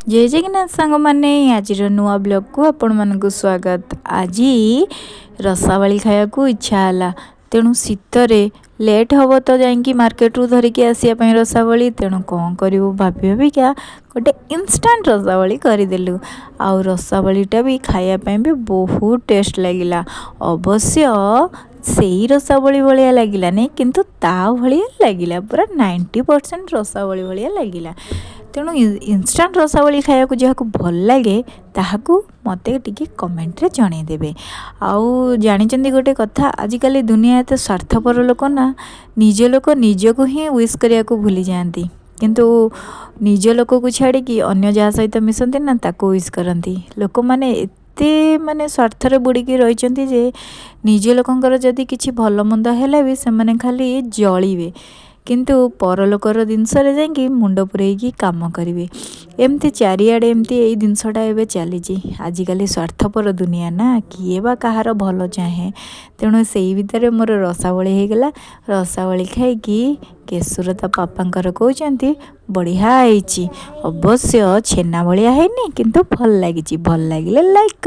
ଜୟ ଜଗନ୍ନାଥ ସାଙ୍ଗମାନେ, ଆଜିର ନୂଆ ବ୍ଲଗ୍କୁ ଆପଣମାନଙ୍କୁ ସ୍ୱାଗତ। ଆଜି ରସାବଳି ଖାଇବାକୁ ଇଚ୍ଛା ହେଲା, ତେଣୁ ଶୀତରେ ଲେଟ୍ ହେବ ତ ଯାଇକି ମାର୍କେଟରୁ ଧରିକି ଆସିବା ପାଇଁ ରସାବଳି। ତେଣୁ କ'ଣ କରିବୁ ଭାବି ଭାବିକା ଗୋଟେ ଇନଷ୍ଟାଣ୍ଟ ରସାବଳି କରିଦେଲୁ। ଆଉ ରସାବଳିଟା ବି ଖାଇବା ପାଇଁ ବି ବହୁତ ଟେଷ୍ଟ ଲାଗିଲା। ଅବଶ୍ୟ ସେଇ ରସାବଳି ଭଳିଆ ଲାଗିଲାନି, କିନ୍ତୁ ତା ଭଳିଆ ଲାଗିଲା, ପୁରା 90% ରସାବଳି ଭଳିଆ ଲାଗିଲା। ତେଣୁ ଇନଷ୍ଟାଣ୍ଟ ରସାବଳି ଖାଇବାକୁ ଯାହାକୁ ଭଲ ଲାଗେ, ତାହାକୁ ମୋତେ ଟିକେ କମେଣ୍ଟରେ ଜଣାଇଦେବେ। ଆଉ ଜାଣିଛନ୍ତି ଗୋଟେ କଥା, ଆଜିକାଲି ଦୁନିଆ ଏତେ ସ୍ୱାର୍ଥପର ଲୋକ ନା, ନିଜ ଲୋକ ନିଜକୁ ହିଁ ୱିଶ୍ କରିବାକୁ ଭୁଲିଯାଆନ୍ତି, କିନ୍ତୁ ନିଜ ଲୋକକୁ ଛାଡ଼ିକି ଅନ୍ୟ ଯାହା ସହିତ ମିଶନ୍ତି ନା, ତାକୁ ୱିଶ୍ କରନ୍ତି। ଲୋକମାନେ ଏତେ ମାନେ ସ୍ୱାର୍ଥରେ ବୁଡ଼ିକି ରହିଛନ୍ତି ଯେ ନିଜ ଲୋକଙ୍କର ଯଦି କିଛି ଭଲ ମନ୍ଦ ହେଲା ବି ସେମାନେ ଖାଲି ଜଳିବେ, କିନ୍ତୁ ପରଲୋକର ଜିନିଷରେ ଯାଇକି ମୁଣ୍ଡ ପୂରେଇକି କାମ କରିବେ। ଏମିତି ଚାରିଆଡ଼େ ଏମିତି ଏଇ ଜିନିଷଟା ଏବେ ଚାଲିଛି। ଆଜିକାଲି ସ୍ୱାର୍ଥପର ଦୁନିଆ ନା, କିଏ ବା କାହାର ଭଲ ଚାହେଁ? ତେଣୁ ସେଇ ଭିତରେ ମୋର ରସାବଳି ହେଇଗଲା। ରସାବଳି ଖାଇକି କେଶୁର ତା ପାପାଙ୍କର କହୁଛନ୍ତି ବଢ଼ିଆ ହେଇଛି। ଅବଶ୍ୟ ଛେନା ଭଳିଆ ହେଇନି, କିନ୍ତୁ ଭଲ ଲାଗିଛି। ଭଲ ଲାଗିଲେ ଲାଇକ୍।